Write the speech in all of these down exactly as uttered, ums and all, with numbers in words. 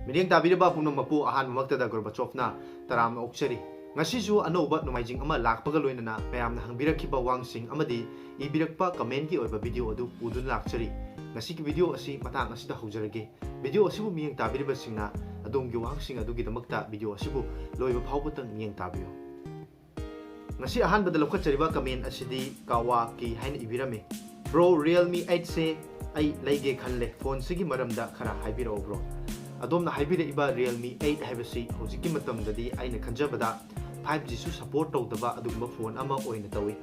ꯃꯤꯠꯌꯦꯡ ꯇꯥꯕꯤꯔꯤꯕ ꯄꯨꯝꯅꯃꯛꯄꯨ ꯑꯍꯥꯟꯕꯃꯛꯇꯗ ꯒꯣꯔꯕꯥꯆꯣꯞꯅ ꯇꯔꯥꯝꯅ ꯑꯣꯛꯆꯔꯤ꯫ ꯉꯁꯤꯁꯨ ꯑꯅꯧꯕ ꯅꯣꯡꯃꯥꯏꯖꯤꯡ ꯑꯃ ꯂꯥꯛꯄꯒ ꯂꯣꯏꯅꯅ ꯃꯌꯥꯝꯅ ꯍꯪꯕꯤꯔꯛꯈꯤꯕ ꯋꯥꯍꯪꯁꯤꯡ ꯑꯃꯗꯤ ꯏꯕꯤꯔꯛꯄ commentꯀꯤ ꯑꯣꯏꯕ video ꯑꯗꯨ ꯄꯨꯗꯨꯅ ꯂꯥꯛꯆꯔꯤ꯫ ꯉꯁꯤꯒꯤ video ꯑꯁꯤ ꯃꯇꯥꯡ ꯑꯁꯤꯗ ꯍꯧꯖꯔꯒꯦ꯫ Video ꯑꯁꯤꯕꯨ ꯃꯤꯠꯌꯦꯡ ꯇꯥꯕꯤꯔꯤꯕꯁꯤꯡꯅ ꯑꯗꯣꯝꯒꯤ ꯋꯥꯍꯪꯁꯤꯡ ꯑꯗꯨꯒꯤꯗꯃꯛꯇ video ꯑꯁꯤꯕꯨ ꯂꯣꯏꯕ ꯐꯥꯎꯕꯇꯪ ꯃꯤꯠꯌꯦꯡ ꯇꯥꯕꯤꯌꯨ꯫ ꯉꯁꯤ ꯑꯍꯥꯟꯕꯗ ꯂꯧꯈꯠꯆꯔꯤꯕ comment ꯑꯁꯤꯗꯤ ꯀꯥꯋꯥꯀꯤ ꯍꯥꯏꯅ ꯏꯕꯤꯔꯝꯃꯤ꯫ Bro, Realme eightꯁꯦ ꯑꯩ ꯂꯩꯒꯦ ꯈꯜꯂꯦ, phoneꯁꯤꯒꯤ ꯃꯔꯝꯗ ꯈꯔ ꯍꯥꯏꯕꯤꯔꯛꯑꯣ bro꯫ ꯑꯗꯣꯝꯅ ꯍꯥꯏꯕꯤꯔꯛꯏꯕ Realme eight ꯍꯥꯏꯕꯁꯤ ꯍꯧꯖꯤꯛꯀꯤ ꯃꯇꯝꯗꯗꯤ ꯑꯩꯅ ꯈꯟꯖꯕꯗ five Gꯁꯨ support ꯇꯧꯗꯕ ꯑꯗꯨꯒꯨꯝꯕ phone ꯑꯃ ꯑꯣꯏꯅ ꯇꯧꯏ꯫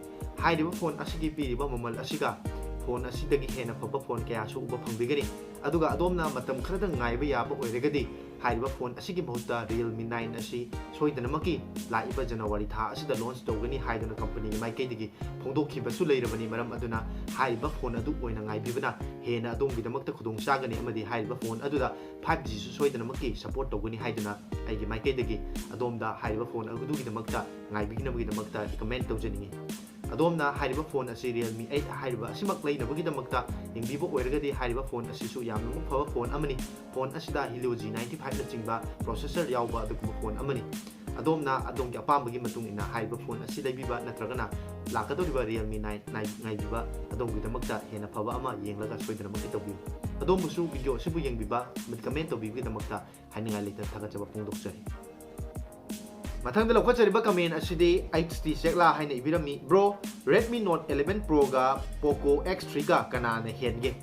ꯍꯥꯏꯔꯤꯕ phone ꯑꯁꯤꯒꯤ ꯄꯤꯔꯤꯕ ꯃꯃꯜ ꯑꯁꯤꯒ phone ꯑꯁꯤꯗꯒꯤ ꯍꯦꯟꯅ ꯐꯕ phone ꯀꯌꯥꯁꯨ ꯎꯕ ꯐꯪꯕꯤꯒꯅꯤ꯫ ꯑꯗꯨꯒ ꯑꯗꯣꯝꯅ ꯃꯇꯝ ꯈꯔꯗꯪ ꯉꯥꯏꯕ ꯌꯥꯕ ꯑꯣꯏꯔꯒꯗꯤ ꯍꯥꯏꯔꯤꯕ phone ꯑꯁꯤꯒꯤ ꯃꯍꯨꯠꯇ Realme nine ꯑꯁꯤ ꯁꯣꯏꯗꯅꯃꯛꯀꯤ ꯂꯥꯛꯏꯕ January ꯊꯥ ꯑꯁꯤꯗ launch ꯇꯧꯒꯅꯤ ꯍꯥꯏꯗꯨꯅ companyꯒꯤ ꯃꯥꯏꯀꯩꯗꯒꯤ ꯐꯣꯡꯗꯣꯛꯈꯤꯕꯁꯨ ꯂꯩꯔꯕꯅꯤ꯫ ꯃꯔꯝ ꯑꯗꯨꯅ ꯍꯥꯏꯔꯤꯕ phone ꯑꯗꯨ ꯑꯣꯏꯅ ꯉꯥꯏꯕꯤꯕꯅ ꯍꯦꯟꯅ ꯑꯗꯣꯝꯒꯤꯗꯃꯛꯇ ꯈꯨꯗꯣꯡ ꯆꯥꯒꯅꯤ, ꯑꯃꯗꯤ ꯍꯥꯏꯔꯤꯕ phone ꯑꯗꯨꯗ five Gꯁꯨ ꯁꯣꯏꯗꯅꯃꯛꯀꯤ support ꯇꯧꯒꯅꯤ ꯍꯥꯏꯗꯨꯅ ꯑꯩꯒꯤ ꯃꯥꯏꯀꯩꯗꯒꯤ ꯑꯗꯣꯝꯗ ꯍꯥꯏꯔꯤꯕ phone ꯑꯗꯨꯒꯤꯗꯃꯛꯇ ꯉꯥꯏꯕꯤꯅꯕꯒꯤꯗꯃꯛꯇ recommend ꯇꯧꯖꯅꯤꯡꯏ꯫ ꯑꯗꯣꯝꯅ ꯍꯥꯏꯔꯤꯕ phone ꯑꯁꯤ Realme eight ꯍꯥꯏꯔꯤꯕ ꯑꯁꯤꯃꯛ ꯂꯩꯅꯕꯒꯤꯗꯃꯛꯇ ꯌꯦꯡꯕꯤꯕ ꯑꯣꯏꯔꯒꯗꯤ ꯍꯥꯏꯔꯤꯕ phone ꯑꯁꯤꯁꯨ ꯌꯥꯝꯅꯃꯛ ꯐꯕ phone ꯑꯃꯅꯤ꯫ Phone ꯑꯁꯤꯗ Helio G ninety five ꯅꯆꯤꯡꯕ processor ꯌꯥꯎꯕ ꯑꯗꯨꯒꯨꯝꯕ phone ꯑꯃꯅꯤ꯫ ꯑꯗꯣꯝꯅ ꯑꯗꯣꯝꯒꯤ ꯑꯄꯥꯝꯕꯒꯤ ꯃꯇꯨꯡ ꯏꯟꯅ ꯍꯥꯏꯔꯤꯕ phone ꯑꯁꯤ ꯂꯩꯕꯤꯕ ꯅꯠꯇ꯭ꯔꯒꯅ ꯂꯥꯛꯀꯗꯧꯔꯤꯕ Realme nine ꯉꯥꯏꯕꯤꯕ ꯑꯗꯣꯝꯒꯤꯗꯃꯛꯇ ꯍꯦꯟꯅ ꯐꯕ ꯑꯃ ꯌꯦꯡꯂꯒ ꯁꯣꯏꯗꯅꯃꯛꯀꯤ ꯇꯧꯕꯤꯌꯨ꯫ ꯑꯗꯣꯝꯕꯨꯁꯨ video ꯑꯁꯤꯕꯨ ꯌꯦꯡꯕꯤꯕ ꯑꯃꯗꯤ comment ꯇꯧꯕꯤꯕꯒꯤꯗꯃꯛꯇ ꯍꯥꯏꯅꯤꯡꯉꯥꯏ ꯂꯩꯇꯅ ꯊꯥꯒꯠꯆꯕ ꯐꯣꯡꯗꯣꯛꯆꯔꯤ꯫ ꯃꯊꯪꯗ ꯂꯧꯈꯠꯆꯔꯤꯕ comment ꯑꯁꯤꯗꯤ H T ꯆꯦꯛꯂꯥ ꯍꯥꯏꯅ ꯏꯕꯤꯔꯝꯃꯤ꯫ Bro, Redmi Note eleven Proꯒ Poco X threeꯒ ꯀꯅꯥꯅ ꯍꯦꯟꯒꯦ?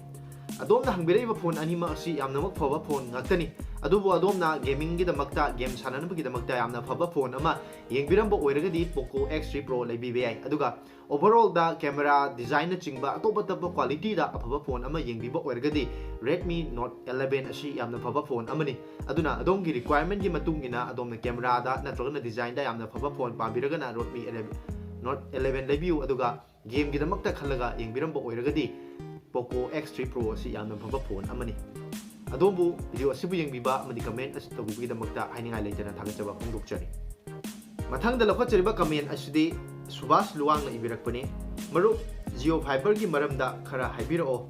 ꯑꯗꯣꯝꯅ ꯍꯪꯕꯤꯔꯛꯏꯕ phone ꯑꯅꯤꯃꯛ ꯑꯁꯤ ꯌꯥꯝꯅꯃꯛ ꯐꯕ phone ꯉꯥꯛꯇꯅꯤ꯫ ꯑꯗꯨꯕꯨ ꯑꯗꯣꯝꯅ gamingꯒꯤꯗꯃꯛꯇ, game ꯁꯥꯟꯅꯅꯕꯒꯤꯗꯃꯛꯇ ꯌꯥꯝꯅ ꯐꯕ phone ꯑꯃ ꯌꯦꯡꯕꯤꯔꯝꯕ ꯑꯣꯏꯔꯒꯗꯤ Poco X three Pro ꯂꯩꯕꯤꯕ ꯌꯥꯏ꯫ ꯑꯗꯨꯒ overallꯗ camera, designꯅꯆꯤꯡꯕ ꯑꯇꯣꯞ ꯑꯇꯣꯞꯄ qualityꯗ ꯑꯐꯕ phone ꯑꯃ ꯌꯦꯡꯕꯤꯕ ꯑꯣꯏꯔꯒꯗꯤ Redmi Note eleven ꯑꯁꯤ ꯌꯥꯝꯅ ꯐꯕ phone ꯑꯃꯅꯤ꯫ ꯑꯗꯨꯅ ꯑꯗꯣꯝꯒꯤ requirementꯀꯤ ꯃꯇꯨꯡ ꯏꯟꯅ ꯑꯗꯣꯝꯅ cameraꯗ ꯅꯠꯇ꯭ꯔꯒꯅ designꯗ ꯌꯥꯝꯅ ꯐꯕ phone ꯄꯥꯝꯕꯤꯔꯒꯅ Redmi eleven, Note eleven ꯂꯩꯕꯤꯌꯨ꯫ ꯑꯗꯨꯒ gameꯒꯤꯗꯃꯛꯇ ꯈꯜꯂꯒ ꯌꯦꯡꯕꯤꯔꯝꯕ ꯑꯣꯏꯔꯒꯗꯤ Poco X three Pro ꯑꯁꯤ ꯌꯥꯝꯅ ꯐꯕ phone ꯑꯃꯅꯤ꯫ ꯑꯗꯣꯝꯕꯨ video ꯑꯁꯤꯕꯨ ꯌꯦꯡꯕꯤꯕ ꯑꯃꯗꯤ comment ꯑꯁꯤ ꯇꯧꯕꯤꯕꯒꯤꯗꯃꯛꯇ ꯍꯥꯏꯅꯤꯡꯉꯥꯏ ꯂꯩꯇꯅ ꯊꯥꯒꯠꯆꯕ ꯐꯣꯡꯗꯣꯛꯆꯔꯤ꯫ ꯃꯊꯪꯗ ꯂꯧꯈꯠꯆꯔꯤꯕ comment ꯑꯁꯤꯗꯤ ꯁꯨꯕꯥꯁ ꯂꯨꯋꯥꯡꯅ ꯏꯕꯤꯔꯛꯄꯅꯤ꯫ ꯃꯔꯨꯞ, Jio Fiberꯒꯤ ꯃꯔꯝꯗ ꯈꯔ ꯍꯥꯏꯕꯤꯔꯛꯑꯣ,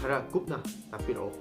ꯈꯔ ꯀꯨꯞꯅ ꯇꯥꯛꯄꯤꯔꯛꯑꯣ꯫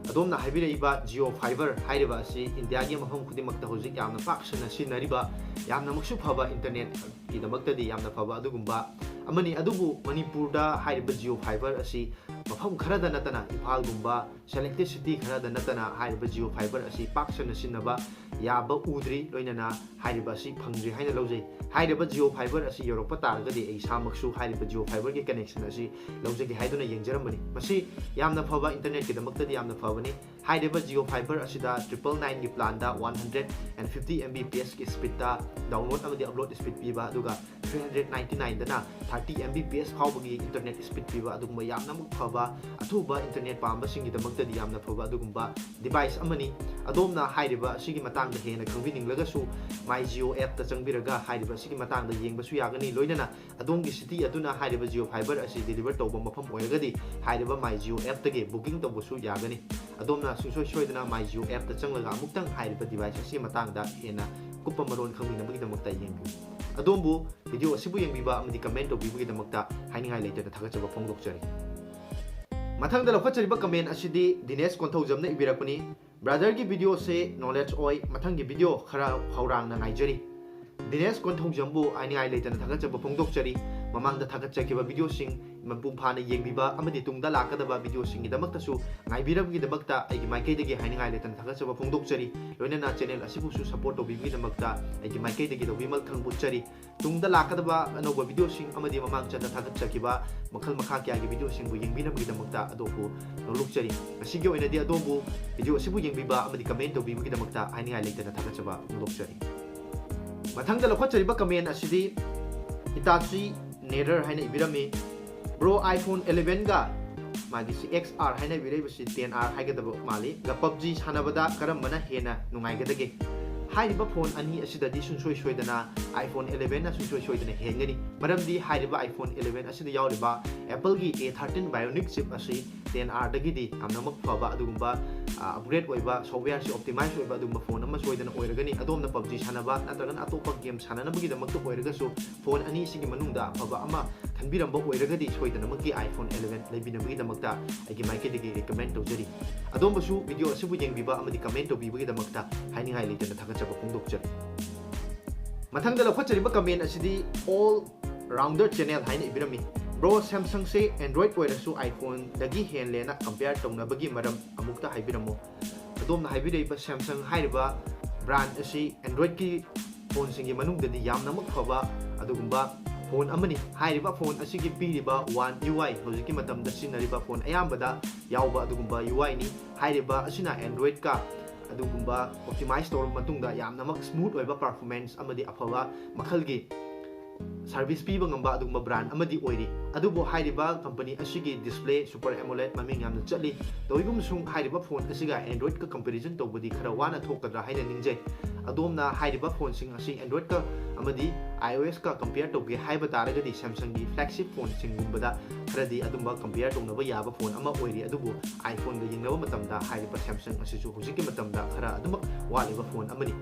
ꯑꯗꯣꯝꯅ ꯍꯥꯏꯕꯤꯔꯛꯏꯕ Jio Fiber ꯍꯥꯏꯔꯤꯕ ꯑꯁꯤ ꯏꯟꯗꯤꯌꯥꯒꯤ ꯃꯐꯝ ꯈꯨꯗꯤꯡꯃꯛꯇ ꯍꯧꯖꯤꯛ ꯌꯥꯝꯅ ꯄꯥꯛ ꯁꯟꯅ ꯁꯤꯖꯤꯟꯅꯔꯤꯕ, ꯌꯥꯝꯅꯃꯛꯁꯨ ꯐꯕ internetꯀꯤꯗꯃꯛꯇꯗꯤ ꯌꯥꯝꯅ ꯐꯕ ꯑꯗꯨꯒꯨꯝꯕ ꯑꯃꯅꯤ꯫ ꯑꯗꯨꯕꯨ ꯃꯅꯤꯄꯨꯔꯗ ꯍꯥꯏꯔꯤꯕ Jio Fiber ꯑꯁꯤ ꯃꯐꯝ ꯈꯔꯗ ꯅꯠꯇꯅ, ꯏꯝꯐꯥꯜꯒꯨꯝꯕ selected city ꯈꯔꯗ ꯅꯠꯇꯅ, ꯍꯥꯏꯔꯤꯕ Jio Fiber ꯑꯁꯤ ꯄꯥꯛ ꯁꯟꯅ ꯁꯤꯖꯤꯟꯅꯕ ꯌꯥꯕ ꯎꯗ꯭ꯔꯤ꯫ ꯂꯣꯏꯅꯅ ꯍꯥꯏꯔꯤꯕ ꯑꯁꯤ ꯐꯪꯗ꯭ꯔꯤ ꯍꯥꯏꯅ ꯂꯧꯖꯩ꯫ ꯍꯥꯏꯔꯤꯕ Jio Fiber ꯑꯁꯤ ꯌꯧꯔꯛꯄ ꯇꯥꯔꯒꯗꯤ ꯑꯩ ꯏꯁꯥꯃꯛꯁꯨ ꯍꯥꯏꯔꯤꯕ Jio Fiberꯒꯤ connection ꯑꯁꯤ ꯂꯧꯖꯒꯦ ꯍꯥꯏꯗꯨꯅ ꯌꯦꯡꯖꯔꯝꯕꯅꯤ꯫ ꯃꯁꯤ ꯌꯥꯝꯅ ꯐꯕ internetꯀꯤꯗꯃꯛꯇꯗꯤ ꯌꯥꯝꯅ ꯐꯕꯅꯤ꯫ ꯍꯥꯏꯔꯤꯕ Jio Fiber ꯑꯁꯤꯗ triple nineꯒꯤ planꯗ one hundred and fifty Mbpsꯀꯤ speedꯇ download ꯑꯃꯗꯤ upload speed ꯄꯤꯕ, ꯑꯗꯨꯒ three hundred ninety nineꯗꯅ thirty Mbps ꯐꯥꯎꯕꯒꯤ internet speed ꯄꯤꯕ, ꯑꯗꯨꯒꯨꯝꯕ ꯌꯥꯝꯅꯃꯛ ꯐꯕ, ꯑꯊꯨꯕ internet ꯄꯥꯝꯕꯁꯤꯡꯒꯤꯗꯃꯛꯇꯗꯤ ꯌꯥꯝꯅ ꯐꯕ ꯑꯗꯨꯒꯨꯝꯕ device ꯑꯃꯅꯤ꯫ ꯑꯗꯣꯝꯅ ꯍꯥꯏꯔꯤꯕ ꯑꯁꯤꯒꯤ ꯃꯇꯥꯡꯗ ꯍꯦꯟꯅ ꯈꯪꯕꯤꯅꯤꯡꯂꯒꯁꯨ My Jio appꯇ ꯆꯪꯕꯤꯔꯒ ꯍꯥꯏꯔꯤꯕ ꯑꯁꯤꯒꯤ ꯃꯇꯥꯡꯗ ꯌꯦꯡꯕꯁꯨ ꯌꯥꯒꯅꯤ꯫ ꯂꯣꯏꯅꯅ ꯑꯗꯣꯝꯒꯤ cityꯗꯨꯅ ꯍꯥꯏꯔꯤꯕ Jio Fiber ꯑꯁꯤ deliver ꯇꯧꯕ ꯃꯐꯝ ꯑꯣꯏꯔꯒꯗꯤ ꯍꯥꯏꯔꯤꯕ My Jio appꯇꯒꯤ booking ꯇꯧꯕꯁꯨ ꯌꯥꯒꯅꯤ꯫ ꯑꯗꯣꯝꯅ ꯁꯨꯡꯁꯣꯏ ꯁꯣꯏꯗꯅ My Jio appꯇ ꯆꯪꯂꯒ ꯑꯃꯨꯛꯇꯪ ꯍꯥꯏꯔꯤꯕ device ꯑꯁꯤꯒꯤ ꯃꯇꯥꯡꯗ ꯍꯦꯟꯅ ꯀꯨꯞꯄ ꯃꯔꯣꯜ ꯈꯪꯕꯤꯅꯕꯒꯤꯗꯃꯛꯇ ꯌꯦꯡꯕꯤꯌꯨ꯫ ꯑꯗꯣꯝꯕꯨ video ꯑꯁꯤꯕꯨ ꯌꯦꯡꯕꯤꯕ ꯑꯃꯗꯤ comment ꯇꯧꯕꯤꯕꯒꯤꯗꯃꯛꯇ ꯍꯥꯏꯅꯤꯡꯉꯥꯏ ꯂꯩꯇꯅ ꯊꯥꯒꯠꯆꯕ ꯐꯣꯡꯗꯣꯛꯆꯔꯤ꯫ ꯃꯊꯪꯗ ꯂꯧꯈꯠꯆꯔꯤꯕ comment ꯑꯁꯤꯗꯤ ꯗꯤꯅꯦꯁ ꯀꯣꯟꯊꯧꯖꯝꯅ ꯏꯕꯤꯔꯛꯄꯅꯤ꯫ Brotherꯒꯤ videoꯁꯦ knowledge ꯑꯣꯏ, ꯃꯊꯪꯒꯤ video ꯈꯔ ꯍꯧꯔꯥꯡꯅ ꯉꯥꯏꯖꯔꯤ꯫ ꯗꯤꯅꯦꯁ ꯀꯣꯟꯊꯧꯖꯝꯕꯨ ꯍꯥꯏꯅꯤꯡꯉꯥꯏ ꯂꯩꯇꯅ ꯊꯥꯒꯠꯆꯕ ꯐꯣꯡꯗꯣꯛꯆꯔꯤ꯫ ꯃꯃꯥꯡꯗ ꯊꯥꯒꯠꯆꯈꯤꯕ videoꯁꯤꯡ ꯃꯄꯨꯡ ꯐꯥꯅ ꯌꯦꯡꯕꯤꯕ ꯑꯃꯗꯤ ꯇꯨꯡꯗ ꯂꯥꯛꯀꯗꯕ videoꯁꯤꯡꯒꯤꯗꯃꯛꯇꯁꯨ ꯉꯥꯏꯕꯤꯔꯝꯕꯒꯤꯗꯃꯛꯇ ꯑꯩꯒꯤ ꯃꯥꯏꯀꯩꯗꯒꯤ ꯍꯥꯏꯅꯤꯡꯉꯥꯏ ꯂꯩꯇꯅ ꯊꯥꯒꯠꯆꯕ ꯐꯣꯡꯗꯣꯛꯆꯔꯤ꯫ ꯂꯣꯏꯅꯅ channel ꯑꯁꯤꯕꯨꯁꯨ support ꯇꯧꯕꯤꯕꯒꯤꯗꯃꯛꯇ ꯑꯩꯒꯤ ꯃꯥꯏꯀꯩꯗꯒꯤ ꯇꯧꯕꯤꯃꯜ ꯈꯪꯕ ꯎꯠꯆꯔꯤ꯫ ꯇꯨꯡꯗ ꯂꯥꯛꯀꯗꯕ ꯑꯅꯧꯕ videoꯁꯤꯡ ꯑꯃꯗꯤ ꯃꯃꯥꯡ ꯆꯠꯇ ꯊꯥꯒꯠꯆꯈꯤꯕ ꯃꯈꯜ ꯃꯈꯥ ꯀꯌꯥꯒꯤ videoꯁꯤꯡꯕꯨ ꯌꯦꯡꯕꯤꯅꯕꯒꯤꯗꯃꯛꯇ ꯑꯗꯣꯝꯕꯨ ꯅꯣꯂꯨꯛꯆꯔꯤ꯫ ꯉꯁꯤꯒꯤ ꯑꯣꯏꯅꯗꯤ ꯑꯗꯣꯝꯕꯨ video ꯑꯁꯤꯕꯨ ꯌꯦꯡꯕꯤꯕ ꯑꯃꯗꯤ comment ꯇꯧꯕꯤꯕꯒꯤꯗꯃꯛꯇ ꯍꯥꯏꯅꯤꯡꯉꯥꯏ ꯂꯩꯇꯅ ꯊꯥꯒꯠꯆꯕ ꯐꯣꯡꯗꯣꯛꯆꯔꯤ꯫ ꯃꯊꯪꯗ ꯂꯧꯈꯠꯆꯔꯤꯕ comment ꯑꯁꯤꯗꯤ Hitachi Nader ꯍꯥꯏꯅ ꯏꯕꯤꯔꯝꯃꯤ꯫ Bro, iPhone elevenꯒ ꯃꯥꯒꯤ ꯁꯤ XR ꯍꯥꯏꯅ ꯏꯕꯤꯔꯛꯏꯕꯁꯤ ten R ꯍꯥꯏꯒꯗꯕ ꯃꯥꯜꯂꯤ꯫ ꯒ PUBG ꯁꯥꯟꯅꯕꯗ ꯀꯔꯝꯕꯅ ꯍꯦꯟꯅ ꯅꯨꯡꯉꯥꯏꯒꯗꯒꯦ? ꯍꯥꯏꯔꯤꯕ phone ꯑꯅꯤ ꯑꯁꯤꯗꯗꯤ ꯁꯨꯡꯁꯣꯏ ꯁꯣꯏꯗꯅ iPhone elevenꯅ ꯁꯨꯡꯁꯣꯏ ꯁꯣꯏꯗꯅ ꯍꯦꯟꯒꯅꯤ꯫ ꯃꯔꯝꯗꯤ ꯍꯥꯏꯔꯤꯕ iPhone eleven ꯑꯁꯤꯗ ꯌꯥꯎꯔꯤꯕ Appleꯒꯤ A thirteen Bionic chip ꯑꯁꯤ ten Rꯗꯒꯤꯗꯤ ꯌꯥꯝꯅꯃꯛ ꯐꯕ ꯑꯗꯨꯒꯨꯝꯕ, ꯑ, upgrade ꯑꯣꯏꯕ, softwareꯁꯤ optimize ꯑꯣꯏꯕ ꯑꯗꯨꯒꯨꯝꯕ phone ꯑꯃ ꯁꯣꯏꯗꯅ ꯑꯣꯏꯔꯒꯅꯤ꯫ ꯑꯗꯣꯝꯅ PUBG ꯁꯥꯟꯅꯕ ꯅꯠꯇ꯭ꯔꯒꯅ ꯑꯇꯣꯞꯄ game ꯁꯥꯟꯅꯅꯕꯒꯤꯗꯃꯛꯇ ꯑꯣꯏꯔꯒꯁꯨ phone ꯑꯅꯤꯁꯤꯒꯤ ꯃꯅꯨꯡꯗ ꯑꯐꯕ ꯑꯃ ꯈꯟꯕꯤꯔꯝꯕ ꯑꯣꯏꯔꯒꯗꯤ ꯁꯣꯏꯗꯅꯃꯛꯀꯤ iPhone eleven ꯂꯩꯕꯤꯅꯕꯒꯤꯗꯃꯛꯇ ꯑꯩꯒꯤ ꯃꯥꯏꯀꯩꯗꯒꯤ recommend ꯇꯧꯖꯔꯤ꯫ ꯑꯗꯣꯝꯕꯨꯁꯨ video ꯑꯁꯤꯕꯨ ꯌꯦꯡꯕꯤꯕ ꯑꯃꯗꯤ comment ꯇꯧꯕꯤꯕꯒꯤꯗꯃꯛꯇ ꯍꯥꯏꯅꯤꯡꯉꯥꯏ ꯂꯩꯇꯅ ꯊꯥꯒꯠꯆꯕ ꯐꯣꯡꯗꯣꯛꯆꯔꯤ꯫ ꯃꯊꯪꯗ ꯂꯧꯈꯠꯆꯔꯤꯕ comment ꯑꯁꯤꯗꯤ All Rounder Channel ꯍꯥꯏꯅ ꯏꯕꯤꯔꯝꯃꯤ꯫ Bro, Samsungꯁꯦ Android ꯑꯣꯏꯔꯁꯨ iPhoneꯗꯒꯤ ꯍꯦꯜꯂꯦꯅ compare ꯇꯧꯅꯕꯒꯤ ꯃꯔꯝ ꯑꯃꯨꯛꯇ ꯍꯥꯏꯕꯤꯔꯝꯃꯨ꯫ ꯑꯗꯣꯝꯅ ꯍꯥꯏꯕꯤꯔꯛꯏꯕ Samsung ꯍꯥꯏꯔꯤꯕ brand ꯑꯁꯤ Androidꯀꯤ phoneꯁꯤꯡꯒꯤ ꯃꯅꯨꯡꯗꯗꯤ ꯌꯥꯝꯅꯃꯛ ꯐꯕ ꯑꯗꯨꯒꯨꯝꯕ phone ꯑꯃꯅꯤ꯫ ꯍꯥꯏꯔꯤꯕ phone ꯑꯁꯤꯒꯤ ꯄꯤꯔꯤꯕ One UI, ꯍꯧꯖꯤꯛꯀꯤ ꯃꯇꯝꯗ ꯁꯤꯖꯤꯟꯅꯔꯤꯕ phone ꯑꯌꯥꯝꯕꯗ ꯌꯥꯎꯕ ꯑꯗꯨꯒꯨꯝꯕ UIꯅꯤ꯫ ꯍꯥꯏꯔꯤꯕ ꯑꯁꯤꯅ Androidꯀ ꯑꯗꯨꯒꯨꯝꯕ optimize ꯇꯧꯔꯕ ꯃꯇꯨꯡꯗ ꯌꯥꯝꯅꯃꯛ smooth ꯑꯣꯏꯕ performance ꯑꯃꯗꯤ ꯑꯐꯕ ꯃꯈꯜꯒꯤ service ꯄꯤꯕ ꯉꯝꯕ ꯑꯗꯨꯒꯨꯝꯕ brand ꯑꯃꯗꯤ ꯑꯣꯏꯔꯤ꯫ ꯑꯗꯨꯕꯨ ꯍꯥꯏꯔꯤꯕ company ꯑꯁꯤꯒꯤ display Super AMOLED ꯃꯃꯤꯡ ꯌꯥꯝꯅ ꯆꯠꯂꯤ꯫ ꯇꯧꯏꯒꯨꯝꯁꯨꯡ ꯍꯥꯏꯔꯤꯕ phone ꯑꯁꯤꯒ Androidꯀ comparison ꯇꯧꯕꯗꯤ ꯈꯔ ꯋꯥꯅ ꯊꯣꯛꯀꯗ꯭ꯔꯥ ꯍꯥꯏꯅ ꯅꯤꯡꯖꯩ꯫ ꯑꯗꯣꯝꯅ ꯍꯥꯏꯔꯤꯕ phoneꯁꯤꯡ ꯑꯁꯤ Androidꯀ ꯑꯃꯗꯤ iOSꯀ compare ꯇꯧꯒꯦ ꯍꯥꯏꯕ ꯇꯥꯔꯒꯗꯤ Samsungꯒꯤ flagship phoneꯁꯤꯡꯒꯨꯝꯕꯗ ꯈꯔꯗꯤ ꯑꯗꯨꯝꯕ compare ꯇꯧꯅꯕ ꯌꯥꯕ phone ꯑꯃ ꯑꯣꯏꯔꯤ꯫ ꯑꯗꯨꯕꯨ iPhoneꯒ ꯌꯦꯡꯅꯕ ꯃꯇꯝꯗ ꯍꯥꯏꯔꯤꯕ Samsung ꯑꯁꯤꯁꯨ ꯍꯧꯖꯤꯛꯀꯤ ꯃꯇꯝꯗ ꯈꯔ ꯑꯗꯨꯃꯛ ꯋꯥꯠꯂꯤꯕ phone ꯑꯃꯅꯤ꯫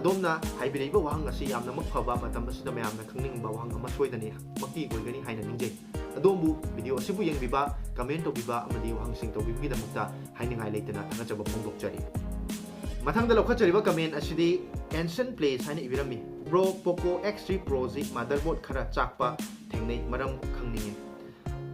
ꯑꯗꯣꯝꯅ ꯍꯥꯏꯕꯤꯔꯛꯏꯕ ꯋꯥꯍꯪ ꯑꯁꯤ ꯌꯥꯝꯅꯃꯛ ꯐꯕ, ꯃꯇꯝ ꯑꯁꯤꯗ ꯃꯌꯥꯝꯅ ꯈꯪꯅꯤꯡꯕ ꯋꯥꯍꯪ ꯑꯃ ꯁꯣꯏꯗꯅꯃꯛꯀꯤ ꯑꯣꯏꯒꯅꯤ ꯍꯥꯏꯅ ꯅꯤꯡꯖꯩ꯫ ꯑꯗꯣꯝꯕꯨ video ꯑꯁꯤꯕꯨ ꯌꯦꯡꯕꯤꯕ, comment ꯇꯧꯕꯤꯕ ꯑꯃꯗꯤ ꯋꯥꯍꯪꯁꯤꯡ ꯇꯧꯕꯤꯕꯒꯤꯗꯃꯛꯇ ꯍꯥꯏꯅꯤꯡꯉꯥꯏ ꯂꯩꯇꯅ ꯊꯥꯒꯠꯆꯕ ꯐꯣꯡꯗꯣꯛꯆꯔꯤ꯫ ꯃꯊꯪꯗ ꯂꯧꯈꯠꯆꯔꯤꯕ comment ꯑꯁꯤꯗꯤ Ancient Place ꯍꯥꯏꯅ ꯏꯕꯤꯔꯝꯃꯤ꯫ Bro, Poco X three Proꯁꯤ motherboard ꯈꯔ ꯆꯥꯛꯄ ꯊꯦꯡꯅꯩ, ꯃꯔꯝ ꯈꯪꯅꯤꯡꯉꯤ꯫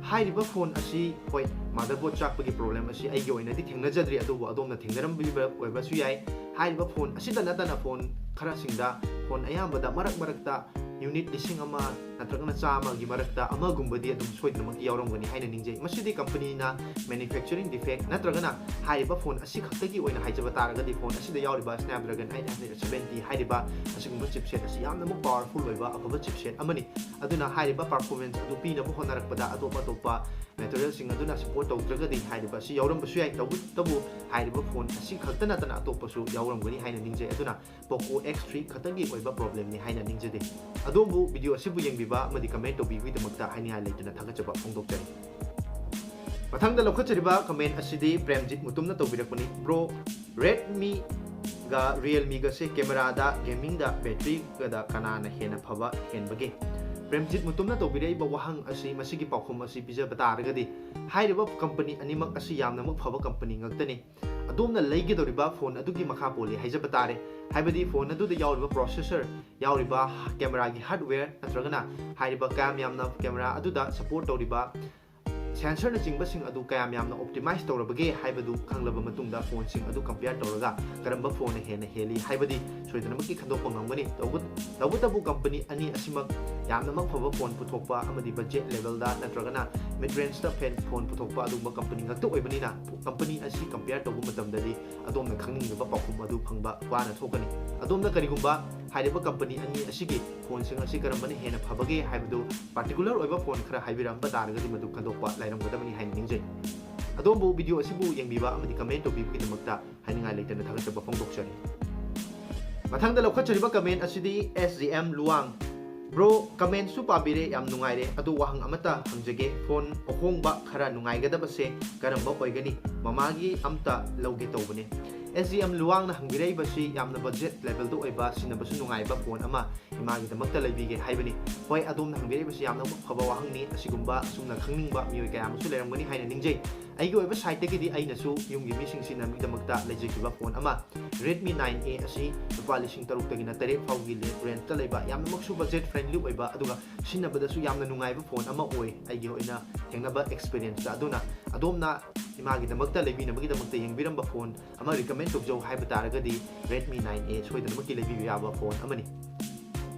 ꯍꯥꯏꯔꯤꯕ phone ꯑꯁꯤ, ꯍꯣꯏ, motherboard ꯆꯥꯛꯄꯒꯤ problem ꯑꯁꯤ ꯑꯩꯒꯤ ꯑꯣꯏꯅꯗꯤ ꯊꯦꯡꯅꯖꯗ꯭ꯔꯤ, ꯑꯗꯨꯕꯨ ꯑꯗꯣꯝꯅ ꯊꯦꯡꯅꯔꯝꯕꯤꯕ ꯑꯣꯏꯕꯁꯨ ꯌꯥꯏ꯫ ꯍꯥꯏꯔꯤꯕ phone ꯑꯁꯤꯗ ꯅꯠꯇꯅ phone ꯈꯔꯁꯤꯡꯗ, phone ꯑꯌꯥꯝꯕꯗ ꯃꯔꯛ ꯃꯔꯛꯇ unit ꯂꯤꯁꯤꯡ ꯑꯃ ꯅꯠꯇ꯭ꯔꯒꯅ ꯆꯥꯝꯃꯒꯤ ꯃꯔꯛꯇ ꯑꯃꯒꯨꯝꯕꯗꯤ ꯑꯗꯨꯝ ꯁꯣꯏꯗꯅꯃꯛꯀꯤ ꯌꯥꯎꯔꯝꯒꯅꯤ ꯍꯥꯏꯅ ꯅꯤꯡꯖꯩ꯫ ꯃꯁꯤꯗꯤ companyꯅ manufacturing defect ꯅꯠꯇ꯭ꯔꯒꯅ ꯍꯥꯏꯔꯤꯕ phone ꯑꯁꯤ ꯈꯛꯇꯒꯤ ꯑꯣꯏꯅ ꯍꯥꯏꯖꯕ ꯇꯥꯔꯒꯗꯤ, phone ꯑꯁꯤꯗ ꯌꯥꯎꯔꯤꯕ Snapdragon eight hundred seventy ꯍꯥꯏꯔꯤꯕ ꯑꯁꯤꯒꯨꯝꯕ chipset ꯑꯁꯤ ꯌꯥꯝꯅꯃꯛ powerful ꯑꯣꯏꯕ ꯑꯐꯕ chipset ꯑꯃꯅꯤ꯫ ꯑꯗꯨꯅ ꯍꯥꯏꯔꯤꯕ performance ꯑꯗꯨ ꯄꯤꯅꯕ ꯍꯣꯠꯅꯔꯛꯄꯗ ꯑꯇꯣꯞ ꯑꯇꯣꯞꯄ materialꯁꯤꯡ ꯑꯗꯨꯅ support ꯇꯧꯗ꯭ꯔꯒꯗꯤ ꯍꯥꯏꯔꯤꯕ ꯑꯁꯤ ꯌꯥꯎꯔꯝꯕꯁꯨ ꯌꯥꯏ꯫ ꯇꯧꯕꯇꯕꯨ ꯍꯥꯏꯔꯤꯕ phone ꯑꯁꯤ ꯈꯛꯇ ꯅꯠꯇꯅ ꯑꯇꯣꯞꯄꯁꯨ ꯌꯥꯎꯔꯝꯒꯅꯤ ꯍꯥꯏꯅ ꯅꯤꯡꯖꯩ꯫ ꯑꯗꯨꯅ Poco X three ꯈꯛꯇꯒꯤ ꯑꯣꯏꯕ problemꯅꯤ ꯍꯥꯏꯅ ꯅꯤꯡꯖꯗꯦ꯫ ꯑꯗꯣꯝꯕꯨ video ꯑꯁꯤꯕꯨ ꯌꯦꯡꯕꯤꯕ ꯑꯃꯗꯤ comment ꯇꯧꯕꯤꯕꯒꯤꯗꯃꯛꯇ ꯍꯥꯏꯅꯤꯡꯉꯥꯏ ꯂꯩꯇꯅ ꯊꯥꯒꯠꯆꯕ ꯐꯣꯡꯗꯣꯛꯆꯔꯤ꯫ ꯃꯊꯪꯗ ꯂꯧꯈꯠꯆꯔꯤꯕ comment ꯑꯁꯤꯗꯤ ꯄ꯭ꯔꯦꯝꯖꯤꯠ ꯃꯨꯇꯨꯝꯅ ꯇꯧꯕꯤꯔꯛꯄꯅꯤ꯫ Bro, Redmiꯒ Realmeꯒꯁꯦ cameraꯗ, gamingꯗ, batteryꯒꯗ ꯀꯅꯥꯅ ꯍꯦꯟꯅ ꯐꯕ ꯍꯦꯟꯕꯒꯦ? ꯄ꯭ꯔꯦꯝꯖꯤꯠ ꯃꯨꯇꯨꯝꯅ ꯇꯧꯕꯤꯔꯛꯏꯕ ꯋꯥꯍꯪ ꯑꯁꯤ, ꯃꯁꯤꯒꯤ ꯄꯥꯎꯈꯨꯝ ꯑꯁꯤ ꯄꯤꯖꯕ ꯇꯥꯔꯒꯗꯤ, ꯍꯥꯏꯔꯤꯕ ꯀꯝꯄꯅꯤ ꯑꯅꯤꯃꯛ ꯑꯁꯤ ꯌꯥꯝꯅꯃꯛ ꯐꯕ ꯀꯝꯄꯅꯤ ꯉꯥꯛꯇꯅꯤ꯫ ꯑꯗꯣꯝꯅ ꯂꯩꯒꯗꯧꯔꯤꯕ ꯐꯣꯟ ꯑꯗꯨꯒꯤ ꯃꯈꯥ ꯄꯣꯜꯂꯤ ꯍꯥꯏꯖꯕ ꯇꯥꯔꯦ꯫ ꯍꯥꯏꯕꯗꯤ ꯐꯣꯟ ꯑꯗꯨꯗ ꯌꯥꯎꯔꯤꯕ ꯄ꯭ꯔꯣꯁꯦꯁꯔ, ꯌꯥꯎꯔꯤꯕ ꯀꯦꯃꯦꯔꯥꯒꯤ ꯍꯥꯔꯗꯋꯦꯌꯔ, ꯅꯠꯇ꯭ꯔꯒꯅ ꯍꯥꯏꯔꯤꯕ ꯀꯌꯥꯝ ꯌꯥꯝꯅ ꯀꯦꯃꯦꯔꯥ ꯑꯗꯨꯗ ꯁꯄꯣꯔꯠ ꯇꯧꯔꯤꯕ ꯁꯦꯟꯁꯔꯅꯆꯤꯡꯕꯁꯤꯡ ꯑꯗꯨ ꯀꯌꯥꯝ ꯌꯥꯝꯅ ꯑꯣꯞꯇꯤꯃꯥꯏꯖ ꯇꯧꯔꯕꯒꯦ ꯍꯥꯏꯕꯗꯨ ꯈꯪꯂꯕ ꯃꯇꯨꯡꯗ, ꯐꯣꯟꯁꯤꯡ ꯑꯗꯨ ꯀꯝꯄꯤꯌꯔ ꯇꯧꯔꯒ ꯀꯔꯝꯕ ꯐꯣꯟꯅ ꯍꯦꯟꯅ ꯍꯦꯜꯂꯤ ꯍꯥꯏꯕꯗꯤ ꯁꯣꯏꯗꯅꯃꯛꯀꯤ ꯈꯟꯗꯣꯛꯄ ꯉꯝꯒꯅꯤ꯫ ꯇꯧꯕ-, ꯇꯧꯕꯇꯕꯨ ꯀꯝꯄꯅꯤ ꯑꯅꯤ ꯑꯁꯤꯃꯛ ꯌꯥꯝꯅꯃꯛ ꯐꯕ ꯐꯣꯟ ꯄꯨꯊꯣꯛꯄ ꯑꯃꯗꯤ ꯕꯖꯦꯠ ꯂꯦꯚꯦꯜꯗ ꯅꯠꯇ꯭ꯔꯒꯅ ꯃꯤꯗ ꯔꯦꯟꯖꯇ ꯐꯦꯟ ꯐꯣꯟ ꯄꯨꯊꯣꯛꯄ ꯑꯗꯨꯒꯨꯝꯕ ꯀꯝꯄꯅꯤ ꯉꯥꯛꯇ ꯑꯣꯏꯕꯅꯤꯅ, ꯀꯝꯄꯅꯤ ꯑꯁꯤ ꯀꯝꯄꯤꯌꯔ ꯇꯧꯕ ꯃꯇꯝꯗꯗꯤ ꯑꯗꯣꯝꯅ ꯈꯪꯅꯤꯡꯂꯤꯕ ꯄꯥꯎꯈꯨꯝ ꯑꯗꯨ ꯐꯪꯕ ꯋꯥꯅ ꯊꯣꯛꯀꯅꯤ꯫ ꯑꯗꯣꯝꯅ ꯀꯔꯤꯒꯨꯝꯕ ꯍꯥꯏꯔꯤꯕ ꯀꯝꯄꯅꯤ ꯑꯅꯤ ꯑꯁꯤꯒꯤ ꯐꯣꯟꯁꯤꯡ ꯑꯁꯤ ꯀꯔꯝꯕꯅ ꯍꯦꯟꯅ ꯐꯕꯒꯦ ꯍꯥꯏꯕꯗꯨ ꯄꯥꯔꯇꯤꯀꯨꯂꯔ ꯑꯣꯏꯕ ꯐꯣꯟ ꯈꯔ ꯍꯥꯏꯕꯤꯔꯝꯕ ꯇꯥꯔꯒꯗꯤ ꯃꯗꯨ ꯈꯟꯗꯣꯛꯄ ꯂꯥꯏꯔꯝꯒꯗꯕꯅꯤ ꯍꯥꯏꯅ ꯅꯤꯡꯖꯩ꯫ ꯑꯗꯣꯝꯕꯨ ꯚꯤꯗꯤꯑꯣ ꯑꯁꯤꯕꯨ ꯌꯦꯡꯕꯤꯕ ꯑꯃꯗꯤ ꯀꯃꯦꯟ ꯇꯧꯕꯤꯕꯒꯤꯗꯃꯛꯇ ꯍꯥꯏꯅꯤꯡꯉꯥꯏ ꯂꯩꯇꯅ ꯊꯥꯒꯠꯆꯕ ꯐꯣꯡꯗꯣꯛꯆꯔꯤ꯫ ꯃꯊꯪꯗ ꯂꯧꯈꯠꯆꯔꯤꯕ ꯀꯃꯦꯟ ꯑꯁꯤꯗꯤ ꯑꯦꯁ ꯖꯤ ꯑꯦꯝ ꯂꯨꯋꯥꯡ꯫ ꯕ꯭ꯔꯣ, ꯀꯃꯦꯟꯁꯨ ꯄꯥꯕꯤꯔꯦ, ꯌꯥꯝ ꯅꯨꯡꯉꯥꯏꯔꯦ꯫ ꯑꯗꯨ ꯋꯥꯍꯪ ꯑꯃꯇ ꯍꯪꯖꯒꯦ, ꯐꯣꯟ ꯑꯍꯣꯡꯕ ꯈꯔ ꯅꯨꯡꯉꯥꯏꯒꯗꯕꯁꯦ ꯀꯔꯝꯕ ꯑꯣꯏꯒꯅꯤ? ꯃꯃꯥꯒꯤ ꯑꯝꯇ ꯂꯧꯒꯦ ꯇꯧꯕꯅꯦ꯫ ꯑꯦꯁ ꯖꯤ ꯑꯦꯝ ꯂꯨꯋꯥꯡꯅ ꯍꯪꯕꯤꯔꯛꯏꯕꯁꯤ ꯌꯥꯝꯅ ꯕꯖꯦꯠ ꯂꯦꯚꯦꯜꯗ ꯑꯣꯏꯕ, ꯁꯤꯖꯤꯟꯅꯕꯁꯨ ꯅꯨꯡꯉꯥꯏꯕ ꯐꯣꯟ ꯑꯃ ꯏꯃꯥꯒꯤꯗꯃꯛꯇ ꯂꯩꯕꯤꯒꯦ ꯍꯥꯏꯕꯅꯤ꯫ ꯍꯣꯏ, ꯑꯗꯣꯝꯅ ꯍꯪꯕꯤꯔꯛꯏꯕꯁꯤ ꯌꯥꯝꯅ ꯐꯕ ꯋꯥꯍꯪꯅꯤ꯫ ꯑꯁꯤꯒꯨꯝꯕ ꯑꯁꯨꯝꯅ ꯈꯪꯅꯤꯡꯕ ꯃꯤꯑꯣꯏ ꯀꯌꯥ ꯑꯃꯁꯨ ꯂꯩꯔꯝꯒꯅꯤ ꯍꯥꯏꯅ ꯅꯤꯡꯖꯩ꯫ ꯑꯩꯒꯤ ꯑꯣꯏꯕ ꯁꯥꯏꯠꯇꯒꯤꯗꯤ ꯑꯩꯅꯁꯨ ꯌꯨꯝꯒꯤ ꯃꯤꯁꯤꯡ ꯁꯤꯖꯤꯟꯅꯕꯒꯤꯗꯃꯛꯇ ꯂꯩꯖꯈꯤꯕ ꯐꯣꯟ ꯑꯃ, ꯔꯦꯗꯃꯤ ꯅꯥꯏꯟ ꯑꯦ ꯑꯁꯤ ꯂꯨꯄꯥ ꯂꯤꯁꯤꯡ ꯇꯔꯨꯛꯇꯒꯤꯅ ꯇꯔꯦꯠ ꯐꯥꯎꯒꯤ ꯔꯦꯟꯖꯇ ꯂꯩꯕ, ꯌꯥꯝꯅꯃꯛꯁꯨ ꯕꯖꯦꯠ ꯐ꯭ꯔꯦꯟꯂꯤ ꯑꯣꯏꯕ, ꯑꯗꯨꯒ ꯁꯤꯖꯤꯟꯅꯕꯗꯁꯨ ꯌꯥꯝꯅ ꯅꯨꯡꯉꯥꯏꯕ ꯐꯣꯟ ꯑꯃ ꯑꯣꯏ, ꯑꯩꯒꯤ ꯑꯣꯏꯅ ꯊꯦꯡꯅꯕ ꯑꯦꯛꯁꯄꯤꯔꯤꯌꯦꯟꯁꯇ꯫ ꯑꯗꯨꯅ ꯑꯗꯣꯝꯅ ꯏꯃꯥꯒꯤꯗꯃꯛꯇ ꯂꯩꯕꯤꯅꯕꯒꯤꯗꯃꯛꯇ ꯌꯦꯡꯕꯤꯔꯝꯕ ꯐꯣꯟ ꯑꯃ ꯔꯤꯀꯃꯦꯟ ꯇꯧꯖꯧ ꯍꯥꯏꯕ ꯇꯥꯔꯒꯗꯤ, ꯔꯦꯗꯃꯤ ꯅꯥꯏꯟ ꯑꯦ ꯁꯣꯏꯗꯅꯃꯛꯀꯤ ꯂꯩꯕꯤꯕ ꯌꯥꯕ ꯐꯣꯟ ꯑꯃꯅꯤ꯫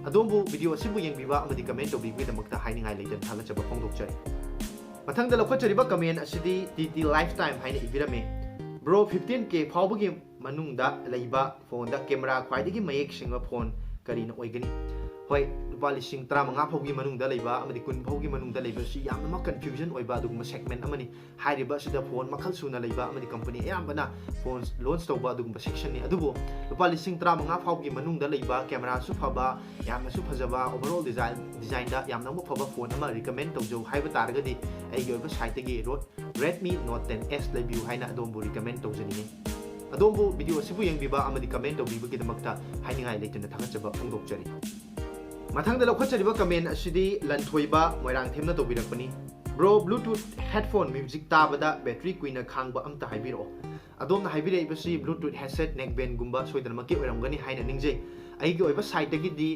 ꯑꯗꯣꯝꯕꯨ ꯚꯤꯗꯤꯑꯣ ꯑꯁꯤꯕꯨ ꯌꯦꯡꯕꯤꯕ ꯑꯃꯗꯤ ꯀꯃꯦꯟ ꯇꯧꯕꯤꯕꯒꯤꯗꯃꯛꯇ ꯍꯥꯏꯅꯤꯡꯉꯥꯏ ꯂꯩꯇꯅ ꯊꯥꯒꯠꯆꯕ ꯐꯣꯡꯗꯣꯛꯆꯔꯤ꯫ ꯃꯊꯪꯗ ꯂꯧꯈꯠꯆꯔꯤꯕ ꯀꯃꯦꯟ ꯑꯁꯤꯗꯤ ꯇꯤ ꯇꯤ ꯂꯥꯏꯐ ꯇꯥꯏꯝ ꯍꯥꯏꯅ ꯏꯕꯤꯔꯝꯃꯤ꯫ ꯕ꯭ꯔꯣ, ꯐꯤꯐꯇꯤꯟ ꯀꯦ ꯐꯥꯎꯕꯒꯤ ꯃꯅꯨꯡꯗ ꯂꯩꯕ ꯐꯣꯟꯗ ꯀꯦꯃꯦꯔꯥ ꯈ꯭ꯋꯥꯏꯗꯒꯤ ꯃꯌꯦꯛ ꯁꯦꯡꯕ ꯐꯣꯟ ꯀꯔꯤꯅ ꯑꯣꯏꯒꯅꯤ? ꯍꯣꯏ, ꯂꯨꯄꯥ ꯂꯤꯁꯤꯡ ꯇꯔꯥꯃꯉꯥ ꯐꯥꯎꯒꯤ ꯃꯅꯨꯡꯗ ꯂꯩꯕ ꯑꯃꯗꯤ ꯀꯨꯟ ꯐꯥꯎꯒꯤ ꯃꯅꯨꯡꯗ ꯂꯩꯕꯁꯤ ꯌꯥꯝꯅꯃꯛ ꯀꯟꯐ꯭ꯌꯨꯖꯟ ꯑꯣꯏꯕ ꯑꯗꯨꯒꯨꯝꯕ ꯁꯦꯒꯃꯦꯟ ꯑꯃꯅꯤ꯫ ꯍꯥꯏꯔꯤꯕ ꯑꯁꯤꯗ ꯐꯣꯟ ꯃꯈꯜ ꯁꯨꯅ ꯂꯩꯕ ꯑꯃꯗꯤ ꯀꯝꯄꯅꯤ ꯑꯌꯥꯝꯕꯅ ꯐꯣꯟ ꯂꯣꯟꯆ ꯇꯧꯕ ꯑꯗꯨꯒꯨꯝꯕ ꯁꯦꯛꯁꯟꯅꯤ꯫ ꯑꯗꯨꯕꯨ ꯂꯨꯄꯥ ꯂꯤꯁꯤꯡ ꯇꯔꯥꯃꯉꯥ ꯐꯥꯎꯒꯤ ꯃꯅꯨꯡꯗ ꯂꯩꯕ, ꯀꯦꯃꯦꯔꯥꯁꯨ ꯐꯕ, ꯌꯥꯝꯅꯁꯨ ꯐꯖꯕ, ꯑꯣꯚꯔꯑꯣꯜ ꯗꯤꯖꯥꯏꯟ, ꯗꯤꯖꯥꯏꯟꯗ ꯌꯥꯝꯅꯃꯛ ꯐꯕ ꯐꯣꯟ ꯑꯃ ꯔꯤꯀꯃꯦꯟ ꯇꯧꯖꯧ ꯍꯥꯏꯕ ꯇꯥꯔꯒꯗꯤ, ꯑꯩꯒꯤ ꯑꯣꯏꯕ ꯁꯥꯏꯠꯇꯒꯤ ꯔꯣꯠ ꯔꯦꯗꯃꯤ ꯅꯣꯠ ꯇꯦꯟ ꯑꯦꯁ ꯂꯩꯕꯤꯌꯨ ꯍꯥꯏꯅ ꯑꯗꯣꯝꯕꯨ ꯔꯤꯀꯃꯦꯟ ꯇꯧꯖꯅꯤꯡꯏ꯫ ꯑꯗꯣꯝꯕꯨ ꯚꯤꯗꯤꯑꯣ ꯑꯁꯤꯕꯨ ꯌꯦꯡꯕꯤꯕ ꯑꯃꯗꯤ ꯀꯃꯦꯟ ꯇꯧꯕꯤꯕꯒꯤꯗꯃꯛꯇ ꯍꯥꯏꯅꯤꯡꯉꯥꯏ ꯂꯩꯇꯅ ꯊꯥꯒꯠꯆꯕ ꯐꯣꯡꯗꯣꯛꯆꯔꯤ꯫ ꯃꯊꯪꯗ ꯂꯧꯈꯠꯆꯔꯤꯕ comment ꯑꯁꯤꯗꯤ Lanthoiba ꯃꯣꯏꯔꯥꯡꯊꯦꯝꯅ ꯇꯧꯕꯤꯔꯛꯄꯅꯤ꯫ Bro, Bluetooth headphone music ꯇꯥꯕꯗ battery ꯀꯨꯏꯅ ꯈꯥꯡꯕ ꯑꯝꯇ ꯍꯥꯏꯕꯤꯔꯛꯑꯣ꯫ ꯑꯗꯣꯝꯅ ꯍꯥꯏꯕꯤꯔꯛꯏꯕꯁꯤ Bluetooth headset neckband ꯒꯨꯝꯕ ꯁꯣꯏꯗꯅꯃꯛꯀꯤ ꯑꯣꯏꯔꯝꯒꯅꯤ ꯍꯥꯏꯅ ꯅꯤꯡꯖꯩ꯫ ꯑꯩꯒꯤ ꯑꯣꯏꯕ side ꯇꯒꯤꯗꯤ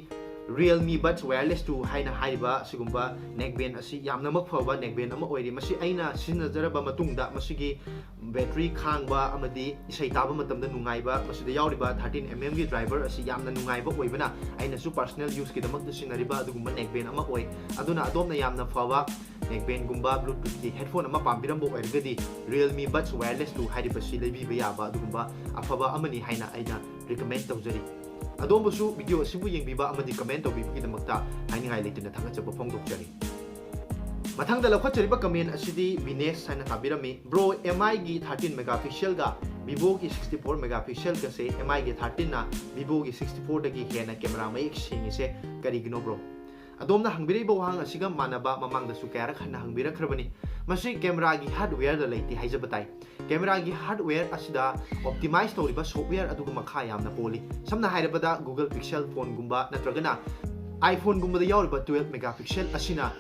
Realme Buds Wireless two ꯍꯥꯏꯅ ꯍꯥꯏꯔꯤꯕ ꯑꯁꯤꯒꯨꯝꯕ neckband ꯑꯁꯤ ꯌꯥꯝꯅꯃꯛ ꯐꯕ neckband ꯑꯃ ꯑꯣꯏꯔꯤ꯫ ꯃꯁꯤ ꯑꯩꯅ ꯁꯤꯖꯤꯟꯅꯖꯔꯕ ꯃꯇꯨꯡꯗ ꯃꯁꯤꯒꯤ battery ꯈꯥꯡꯕ ꯑꯃꯗꯤ ꯏꯁꯩ ꯇꯥꯕ ꯃꯇꯝꯗ ꯅꯨꯡꯉꯥꯏꯕ, ꯃꯁꯤꯗ ꯌꯥꯎꯔꯤꯕ thirteen M M ꯒꯤ driver ꯑꯁꯤ ꯌꯥꯝꯅ ꯅꯨꯡꯉꯥꯏꯕ ꯑꯣꯏꯕꯅ ꯑꯩꯅꯁꯨ personal use ꯀꯤꯗꯃꯛꯇ ꯁꯤꯖꯤꯟꯅꯔꯤꯕ ꯑꯗꯨꯒꯨꯝꯕ neckband ꯑꯃ ꯑꯣꯏ꯫ ꯑꯗꯨꯅ ꯑꯗꯣꯝꯅ ꯌꯥꯝꯅ ꯐꯕ neckband ꯒꯨꯝꯕ Bluetooth ꯀꯤ headphone ꯑꯃ ꯄꯥꯝꯕꯤꯔꯝꯕ ꯑꯣꯏꯔꯒꯗꯤ Realme Buds Wireless two ꯍꯥꯏꯔꯤꯕꯁꯤ ꯂꯩꯕꯤꯕ ꯌꯥꯕ ꯑꯗꯨꯒꯨꯝꯕ ꯑꯐꯕ ꯑꯃꯅꯤ ꯍꯥꯏꯅ ꯑꯩꯅ recommend ꯇꯧꯖꯔꯤ꯫ ꯑꯗꯣꯝꯕꯨꯁꯨ video ꯑꯁꯤꯕꯨ ꯌꯦꯡꯕꯤꯕ ꯑꯃꯗꯤ comment ꯇꯧꯕꯤꯕꯒꯤꯗꯃꯛꯇ ꯍꯥꯏꯅꯤꯡꯉꯥꯏ ꯂꯩꯇꯅ ꯊꯥꯒꯠꯆꯕ ꯐꯣꯡꯗꯣꯛꯆꯔꯤ꯫ ꯃꯊꯪꯗ ꯂꯧꯈꯠꯆꯔꯤꯕ comment ꯑꯁꯤꯗꯤ ꯕꯤꯅꯦꯁ ꯍꯥꯏꯅ ꯊꯥꯕꯤꯔꯝꯃꯤ꯫ Bro, M I ꯒꯤ thirteen megapixel ꯒ Vivo ꯒꯤ sixty four megapixel ꯒꯁꯦ M I ꯒꯤ thirteen ꯅ Vivo ꯒꯤ sixty four ꯗꯒꯤ ꯍꯦꯟꯅ camera ꯃꯌꯦꯛ ꯁꯦꯡꯉꯤꯁꯦ ꯀꯔꯤꯒꯤꯅꯣ bro? ꯑꯗꯣꯝꯅ ꯍꯪꯕꯤꯔꯛꯏꯕ ꯋꯥꯍꯪ ꯑꯁꯤꯒ ꯃꯥꯟꯅꯕ ꯃꯃꯥꯡꯗꯁꯨ ꯀꯌꯥꯔꯛ ꯍꯟꯅ ꯍꯪꯕꯤꯔꯛꯈ꯭ꯔꯕꯅꯤ꯫ ꯃꯁꯤ camera ꯒꯤ hardware ꯗ ꯂꯩꯇꯦ ꯍꯥꯏꯖꯕ ꯇꯥꯏ꯫ Camera ꯒꯤ hardware ꯑꯁꯤꯗ optimize ꯇꯧꯔꯤꯕ software ꯑꯗꯨꯒ ꯃꯈꯥ ꯌꯥꯝꯅ ꯄꯣꯜꯂꯤ꯫ ꯁꯝꯅ ꯍꯥꯏꯔꯕꯗ Google Pixel phone ꯒꯨꯝꯕ ꯅꯠꯇ꯭ꯔꯒꯅ iPhone ꯒꯨꯝꯕꯗ ꯌꯥꯎꯔꯤꯕ twelve megapixel ꯑꯁꯤꯅ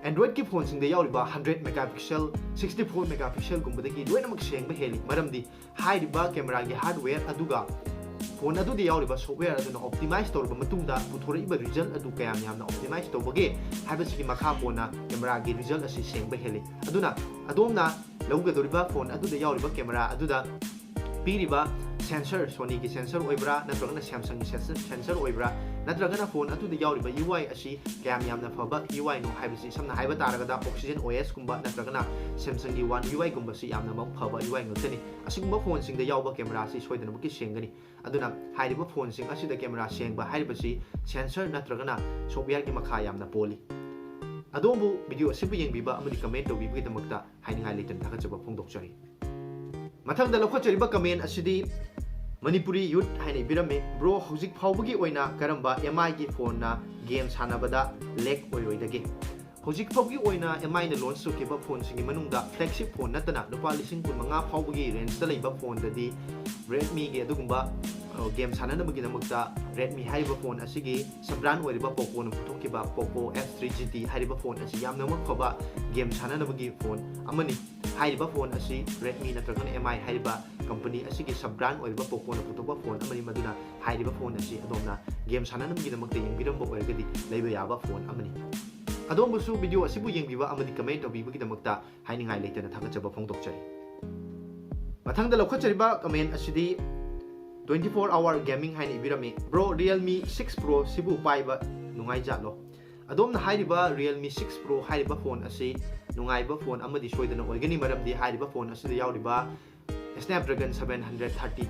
Android ꯀꯤ phone ꯁꯤꯡꯗ ꯌꯥꯎꯔꯤꯕ hundred megapixel, sixty four megapixel ꯒꯨꯝꯕꯗꯒꯤ ꯂꯣꯏꯅꯃꯛ ꯁꯦꯡꯕ ꯍꯦꯜꯂꯤ꯫ ꯃꯔꯝꯗꯤ ꯍꯥꯏꯔꯤꯕ camera ꯒꯤ hardware ꯑꯗꯨꯒ phone ꯑꯗꯨꯗ ꯌꯥꯎꯔꯤꯕ software ꯑꯗꯨꯅ optimize ꯇꯧꯔꯕ ꯃꯇꯨꯡꯗ ꯄꯨꯊꯣꯔꯛꯏꯕ result ꯑꯗꯨ ꯀꯌꯥꯝ ꯌꯥꯝꯅ optimize ꯇꯧꯕꯒꯦ ꯍꯥꯏꯕꯁꯤꯒꯤ ꯃꯈꯥ ꯄꯣꯟꯅ camera ꯒꯤ result ꯑꯁꯤ ꯁꯦꯡꯕ ꯍꯦꯜꯂꯤ꯫ ꯑꯗꯨꯅ ꯑꯗꯣꯝꯅ ꯂꯧꯒꯗꯧꯔꯤꯕ phone ꯑꯗꯨꯗ ꯌꯥꯎꯔꯤꯕ camera ꯑꯗꯨꯗ ꯄꯤꯔꯤꯕ sensor, Sony ꯒꯤ sensor ꯑꯣꯏꯕ꯭ꯔꯥ ꯅꯠꯇ꯭ꯔꯒꯅ Samsung ꯒꯤ sensor, sensor ꯑꯣꯏꯕ꯭ꯔꯥ, ꯅꯠꯇ꯭ꯔꯒꯅ phone ꯑꯗꯨꯗ ꯌꯥꯎꯔꯤꯕ U I ꯑꯁꯤ ꯀꯌꯥꯝ ꯌꯥꯝꯅ ꯐꯕ U I ꯅꯣ ꯍꯥꯏꯕꯁꯤ, ꯁꯝꯅ ꯍꯥꯏꯕ ꯇꯥꯔꯒꯗ Oxygen O S ꯀꯨꯝꯕ ꯅꯠꯇ꯭ꯔꯒꯅ Samsung ꯒꯤ One U I ꯒꯨꯝꯕꯁꯤ ꯌꯥꯝꯅ ꯃ-, ꯐꯕ U I ꯉꯥꯛꯇꯅꯤ꯫ ꯑꯁꯤꯒꯨꯝꯕ phone ꯁꯤꯡꯗ ꯌꯥꯎꯕ camera ꯑꯁꯤ ꯁꯣꯏꯗꯅꯃꯛꯀꯤ ꯁꯦꯡꯒꯅꯤ꯫ ꯑꯗꯨꯅ ꯍꯥꯏꯔꯤꯕ phone ꯁꯤꯡ ꯑꯁꯤꯗ camera ꯁꯦꯡꯕ ꯍꯥꯏꯔꯤꯕꯁꯤ sensor ꯅꯠꯇ꯭ꯔꯒꯅ software ꯒꯤ ꯃꯈꯥ ꯌꯥꯝꯅ ꯄꯣꯜꯂꯤ꯫ ꯑꯗꯣꯝꯕꯨ video ꯑꯁꯤꯕꯨ ꯌꯦꯡꯕꯤꯕ ꯑꯃꯗꯤ comment ꯇꯧꯕꯤꯕꯒꯤꯗꯃꯛꯇ ꯍꯥꯏꯅꯤꯡꯉꯥꯏ ꯂꯩꯇꯅ ꯊꯥꯒꯠꯆꯕ ꯐꯣꯡꯗꯣꯛꯆꯔꯤ꯫ ꯃꯊꯪꯗ ꯂꯧꯈꯠꯆꯔꯤꯕ comment ꯑꯁꯤꯗꯤ Manipuri Youth ꯍꯥꯏꯅ ꯏꯕꯤꯔꯝꯃꯤ꯫ Bro, ꯍꯧꯖꯤꯛ ꯐꯥꯎꯕꯒꯤ ꯑꯣꯏꯅ ꯀꯔꯝꯕ M I ꯒꯤ phone ꯅ game ꯁꯥꯟꯅꯕꯗ lag ꯑꯣꯏꯔꯣꯏꯗꯒꯦ? ꯍꯧꯖꯤꯛ ꯐꯥꯎꯒꯤ ꯑꯣꯏꯅ M I ꯅ launch ꯇꯧꯈꯤꯕ phone ꯁꯤꯡꯒꯤ ꯃꯅꯨꯡꯗ flagship phone ꯅꯠꯇꯅ ꯂꯨꯄꯥ ꯂꯤꯁꯤꯡ ꯀꯨꯟꯃꯉꯥ ꯐꯥꯎꯕꯒꯤ range ꯇ ꯂꯩꯕ phone ꯗꯗꯤ Redmi ꯒꯤ ꯑꯗꯨꯒꯨꯝꯕ ꯒꯦꯝ ꯁꯥꯟꯅꯅꯕꯒꯤꯗꯃꯛꯇ Redmi ꯍꯥꯏꯔꯤꯕ ꯐꯣꯟ ꯑꯁꯤꯒꯤ sub brand ꯑꯣꯏꯔꯤꯕ Pocoꯅ ꯄꯨꯊꯣꯛꯈꯤꯕ Poco F three G T ꯍꯥꯏꯔꯤꯕ ꯐꯣꯟ ꯑꯁꯤ ꯌꯥꯝꯅꯃꯛ ꯐꯕ ꯒꯦꯝ ꯁꯥꯟꯅꯅꯕꯒꯤ ꯐꯣꯟ ꯑꯃꯅꯤ꯫ ꯍꯥꯏꯔꯤꯕ ꯐꯣꯟ ꯑꯁꯤ Redmi ꯅꯠꯇ꯭ꯔꯒꯅ M I ꯍꯥꯏꯔꯤꯕ ꯀꯝꯄꯅꯤ ꯑꯁꯤꯒꯤ sub brand ꯑꯣꯏꯔꯤꯕ Pocoꯅ ꯄꯨꯊꯣꯛꯄ ꯐꯣꯟ ꯑꯃꯅꯤ, ꯃꯗꯨꯅ ꯍꯥꯏꯔꯤꯕ ꯐꯣꯟ ꯑꯁꯤ ꯑꯗꯣꯝꯅ ꯒꯦꯝ ꯁꯥꯟꯅꯅꯕꯒꯤꯗꯃꯛꯇ ꯌꯦꯡꯕꯤꯔꯝꯕ ꯑꯣꯏꯔꯒꯗꯤ ꯂꯩꯕ ꯌꯥꯕ ꯐꯣꯟ ꯑꯃꯅꯤ꯫ ꯑꯗꯣꯝꯕꯨꯁꯨ video ꯑꯁꯤꯕꯨ ꯌꯦꯡꯕꯤꯕ ꯑꯃꯗꯤ comment ꯇꯧꯕꯤꯕꯒꯤꯗꯃꯛꯇ ꯍꯥꯏꯅꯤꯡꯉꯥꯏ ꯂꯩꯇꯅ ꯊꯥꯒꯠꯆꯕ ꯐꯣꯡꯗꯣꯛꯆꯔꯤ꯫ ꯃꯊꯪꯗ ꯂꯧꯈꯠꯆꯔꯤꯕ comment ꯑꯁꯤꯗꯤ twenty four hour gaming ꯍꯥꯏꯅ ꯏꯕꯤꯔꯝꯃꯤ꯫ Bro, Realme six Pro ꯁꯤꯕꯨ ꯄꯥꯏꯕ ꯅꯨꯡꯉꯥꯏꯖꯥꯠꯂꯣ? ꯑꯗꯣꯝꯅ ꯍꯥꯏꯔꯤꯕ Realme six Pro ꯍꯥꯏꯔꯤꯕ ꯐꯣꯟ ꯑꯁꯤ ꯅꯨꯡꯉꯥꯏꯕ ꯐꯣꯟ ꯑꯃꯗꯤ ꯁꯣꯏꯗꯅ ꯑꯣꯏꯒꯅꯤ, ꯃꯔꯝꯗꯤ ꯍꯥꯏꯔꯤꯕ ꯐꯣꯟ ꯑꯁꯤꯗ ꯌꯥꯎꯔꯤꯕ Snapdragon seven hundred thirty,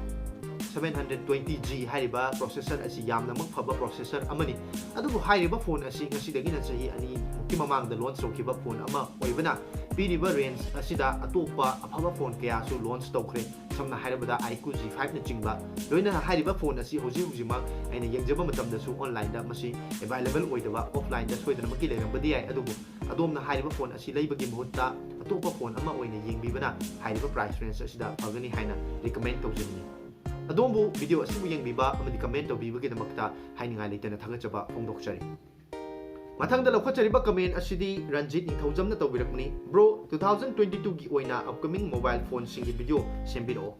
seven hundred twenty G ꯍꯥꯏꯔꯤꯕ processor ꯑꯁꯤ ꯌꯥꯝꯅꯃꯛ ꯐꯕ processor ꯑꯃꯅꯤ꯫ ꯑꯗꯨꯕꯨ ꯍꯥꯏꯔꯤꯕ ꯐꯣꯟ ꯑꯁꯤ ꯉꯁꯤꯗꯒꯤꯅ ꯆꯍꯤ ꯑꯅꯤꯃꯨꯛꯀꯤ ꯃꯃꯥꯡꯗ launch ꯇꯧꯈꯤꯕ ꯐꯣꯟ ꯑꯃ ꯑꯣꯏꯕꯅ, ꯄꯤꯔꯤꯕ range ꯑꯁꯤꯗ ꯑꯇꯣꯞꯄ ꯑꯐꯕ ꯐꯣꯟ ꯀꯌꯥꯁꯨ launch ꯇꯧꯈ꯭ꯔꯦ꯫ ꯁꯝꯅ ꯍꯥꯏꯔꯕꯗ iQOO G five ꯅꯆꯤꯡꯕ, ꯂꯣꯏꯅꯅ ꯍꯥꯏꯔꯤꯕ ꯐꯣꯟ ꯑꯁꯤ ꯍꯧꯖꯤꯛ ꯍꯧꯖꯤꯛꯃꯛ ꯑꯩꯅ ꯌꯦꯡꯖꯕ ꯃꯇꯝꯗꯁꯨ online ꯗ ꯃꯁꯤ available ꯑꯣꯏꯗꯕ, offline ꯗ ꯁꯣꯏꯗꯅꯃꯛꯀꯤ ꯂꯩꯔꯝꯕꯗꯤ ꯌꯥꯏ, ꯑꯗꯨꯕꯨ ꯑꯗꯣꯝꯅ ꯍꯥꯏꯔꯤꯕ ꯐꯣꯟ ꯑꯁꯤ ꯂꯩꯕꯒꯤ ꯃꯍꯨꯠꯇ ꯑꯇꯣꯞꯄ ꯐꯣꯟ ꯑꯃ ꯑꯣꯏꯅ ꯌꯦꯡꯕꯤꯕꯅ ꯍꯥꯏꯔꯤꯕ price range ꯑꯁꯤꯗ ꯐꯒꯅꯤ ꯍꯥꯏꯅ recommend ꯇꯧꯖꯅꯤꯡꯏ꯫ ꯑꯗꯣꯝꯕꯨ video ꯑꯁꯤꯕꯨ ꯌꯦꯡꯕꯤꯕ ꯑꯃꯗꯤ comment ꯇꯧꯕꯤꯕꯒꯤꯗꯃꯛꯇ ꯍꯥꯏꯅꯤꯡꯉꯥꯏ ꯂꯩꯇꯅ ꯊꯥꯒꯠꯆꯕ ꯐꯣꯡꯗꯣꯛꯆꯔꯤ꯫ ꯃꯊꯪꯗ ꯂꯧꯈꯠꯆꯔꯤꯕ comment ꯑꯁꯤꯗꯤ Ranjit ꯅꯤꯡꯊꯧꯖꯝꯅ ꯇꯧꯕꯤꯔꯛꯄꯅꯤ꯫ Bro, two thousand twenty two ꯒꯤ ꯑꯣꯏꯅ upcoming mobile ꯐꯣꯟꯁꯤꯡꯒꯤ video ꯁꯦꯝꯕꯤꯔꯛꯑꯣ꯫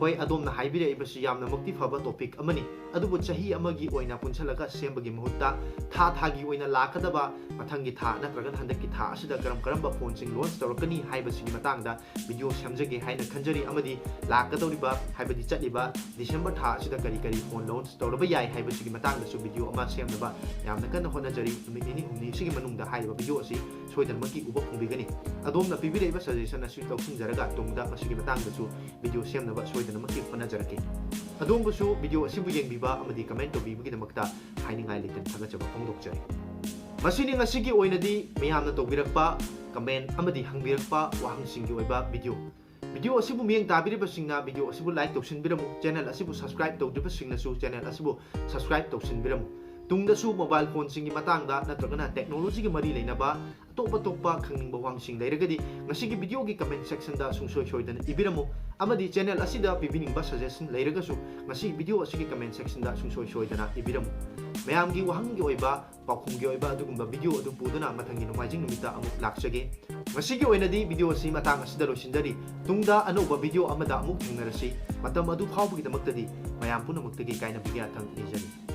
ꯍꯣꯏ, ꯑꯗꯣꯝꯅ ꯍꯥꯏꯕꯤꯔꯛꯏꯕꯁꯤ ꯌꯥꯝꯅꯃꯛꯇꯤ ꯐꯕ topic ꯑꯃꯅꯤ, ꯑꯗꯨꯕꯨ ꯆꯍꯤ ꯑꯃꯒꯤ ꯑꯣꯏꯅ ꯄꯨꯟꯁꯤꯜꯂꯒ ꯁꯦꯝꯕꯒꯤ ꯃꯍꯨꯠꯇ ꯊꯥ ꯊꯥꯒꯤ ꯑꯣꯏꯅ ꯂꯥꯛꯀꯗꯕ ꯃꯊꯪꯒꯤ ꯊꯥ ꯅꯠꯇ꯭ꯔꯒꯅ ꯍꯟꯗꯛꯀꯤ ꯊꯥ ꯑꯁꯤꯗ ꯀꯔꯝ ꯀꯔꯝꯕ ꯐꯣꯟꯁꯤꯡ launch ꯇꯧꯔꯛꯀꯅꯤ ꯍꯥꯏꯕꯁꯤꯒꯤ ꯃꯇꯥꯡꯗ video ꯁꯦꯝꯖꯒꯦ ꯍꯥꯏꯅ ꯈꯟꯖꯔꯤ, ꯑꯃꯗꯤ ꯂꯥꯛꯀꯗꯧꯔꯤꯕ, ꯍꯥꯏꯕꯗꯤ ꯆꯠꯂꯤꯕ December ꯊꯥ ꯑꯁꯤꯗ ꯀꯔꯤ ꯀꯔꯤ ꯐꯣꯟ launch ꯇꯧꯔꯕ ꯌꯥꯏ ꯍꯥꯏꯕꯁꯤꯒꯤ ꯃꯇꯥꯡꯗꯁꯨ video ꯑꯃ ꯁꯦꯝꯅꯕ ꯌꯥꯝꯅ ꯀꯟꯅ ꯍꯣꯠꯅꯖꯔꯤ꯫ ꯅꯨꯃꯤꯠ ꯅꯤꯅꯤ ꯍꯨꯝꯅꯤꯁꯤꯒꯤ ꯃꯅꯨꯡꯗ ꯍꯥꯏꯔꯤꯕ video ꯑꯁꯤ ꯁꯣꯏꯗꯅꯃꯛꯀꯤ ꯎꯕ ꯐꯪꯕꯤꯒꯅꯤ꯫ ꯑꯗꯣꯝꯅ ꯄꯤꯕꯤꯔꯛꯏꯕ suggestion ꯑꯁꯤ ꯂꯧꯁꯤꯟꯖꯔꯒ ꯇꯨꯡꯗ ꯃꯁꯤꯒꯤ ꯃꯇꯥꯡꯗꯁꯨ video ꯁꯦꯝꯅꯕ ꯁꯣꯏꯗꯅꯃꯛꯀꯤ ꯍꯣꯠꯅꯖꯔꯛꯀꯦ꯫ ꯑꯗꯣꯝꯕꯨꯁꯨ video ꯑꯁꯤꯕꯨ ꯌꯦꯡꯕꯤꯕ ꯑꯃꯗꯤ comment ꯇꯧꯕꯤꯕꯒꯤꯗꯃꯛꯇ ꯍꯥꯏꯅꯤꯡꯉꯥꯏ ꯂꯩꯇꯅ ꯊꯥꯒꯠꯆꯕ ꯐꯣꯡꯗꯣꯛꯆꯔꯤ꯫ ꯃꯁꯤꯅꯤ ꯉꯁꯤꯒꯤ ꯑꯣꯏꯅꯗꯤ ꯃꯤꯌꯥꯝꯅ ꯇꯧꯕꯤꯔꯛꯄ comment ꯑꯃꯗꯤ ꯍꯪꯕꯤꯔꯛꯄ ꯋꯥꯍꯪꯁꯤꯡꯒꯤ ꯑꯣꯏꯕ video꯫ Video ꯑꯁꯤꯕꯨ ꯃꯤꯠꯌꯦꯡ ꯇꯥꯕꯤꯔꯤꯕꯁꯤꯡꯅ video ꯑꯁꯤꯕꯨ like ꯇꯧꯁꯤꯟꯕꯤꯔꯝꯃꯨ, channel ꯑꯁꯤꯕꯨ subscribe ꯇꯧꯗ꯭ꯔꯤꯕꯁꯤꯡꯅꯁꯨ channel ꯑꯁꯤꯕꯨ subscribe ꯇꯧꯁꯤꯟꯕꯤꯔꯝꯃꯨ꯫ ꯇꯨꯡꯗꯁꯨ mobile phoneꯁꯤꯡꯒꯤ ꯃꯇꯥꯡꯗ ꯅꯠꯇ꯭ꯔꯒꯅ technologyꯒ ꯃꯔꯤ ꯂꯩꯅꯕ ꯑꯇꯣꯞ ꯑꯇꯣꯞꯄ ꯈꯪꯅꯤꯡꯕ ꯋꯥꯍꯪꯁꯤꯡ ꯂꯩꯔꯒꯗꯤ ꯉꯁꯤꯒꯤ videoꯒꯤ comment sectionꯗ ꯁꯨꯡꯁꯣꯏ ꯁꯣꯏꯗꯅ ꯏꯕꯤꯔꯝꯃꯨ꯫ ꯑꯃꯗꯤ channel ꯑꯁꯤꯗ ꯄꯤꯕꯤꯅꯤꯡꯕ suggestion ꯂꯩꯔꯒꯁꯨ ꯉꯁꯤ video ꯑꯁꯤꯒꯤ comment sectionꯗ ꯁꯨꯡꯁꯣꯏ ꯁꯣꯏꯗꯅ ꯏꯕꯤꯔꯝꯃꯨ꯫ ꯃꯌꯥꯝꯒꯤ ꯋꯥꯍꯪꯒꯤ ꯑꯣꯏꯕ, ꯄꯥꯎꯈꯨꯝꯒꯤ ꯑꯣꯏꯕ ꯑꯗꯨꯒꯨꯝꯕ video ꯑꯗꯨ ꯄꯨꯗꯨꯅ ꯃꯊꯪꯒꯤ ꯅꯣꯡꯃꯥꯏꯖꯤꯡ ꯅꯨꯃꯤꯠꯇ ꯑꯃꯨꯛ ꯂꯥꯛꯆꯒꯦ꯫ ꯉꯁꯤꯒꯤ ꯑꯣꯏꯅꯗꯤ video ꯑꯁꯤ ꯃꯇꯥꯡ ꯑꯁꯤꯗ ꯂꯣꯏꯁꯤꯟꯖꯔꯤ꯫ ꯇꯨꯡꯗ ꯑꯅꯧꯕ video ꯑꯃꯗ ꯑꯃꯨꯛ ꯊꯦꯡꯅꯔꯁꯤ꯫ ꯃꯇꯝ ꯑꯗꯨ ꯐꯥꯎꯕꯒꯤꯗꯃꯛꯇꯗꯤ ꯃꯌꯥꯝ ꯄꯨꯝꯅꯃꯛꯇꯒꯤ ꯀꯥꯏꯅꯕꯤꯒꯤ ꯌꯥꯊꯪ ꯅꯤꯖꯔꯤ꯫